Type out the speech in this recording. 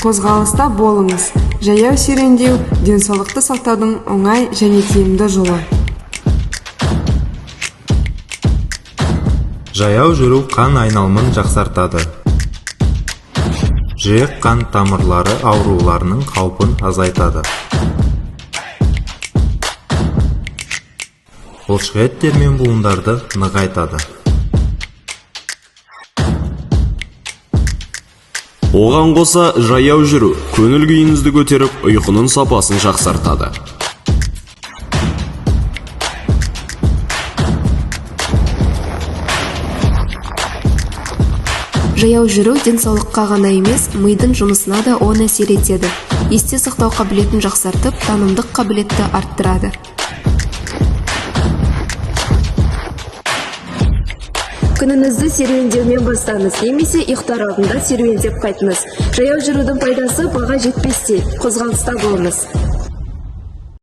Қозғалыста болыңыз. Жаяу серуендеу денсаулықты сақтаудың оңай және тиімді жолы. Жаяу жүру қан айналымын жақсартады. Жүрек қан тамырлары ауруларының қаупін азайтады. Бұлшықеттер мен буындарды нығайтады. Оған қоса, жаяу жүру көңіл күйіңізді көтеріп, ұйқының сапасын жақсартады. Жаяу жүру денсаулыққа ғана емес, мидың жұмысына да оң әсер етеді. Есте сақтау қабілетін жақсартып, танымдық қабілетті арттырады. Күніңізді серуендеумен бастаңыз немесе ұйықтар алдында серуендеп қайтыңыз. Жаяу жүрудің пайдасы баға жетпестей. Қозғалыста болыңыз.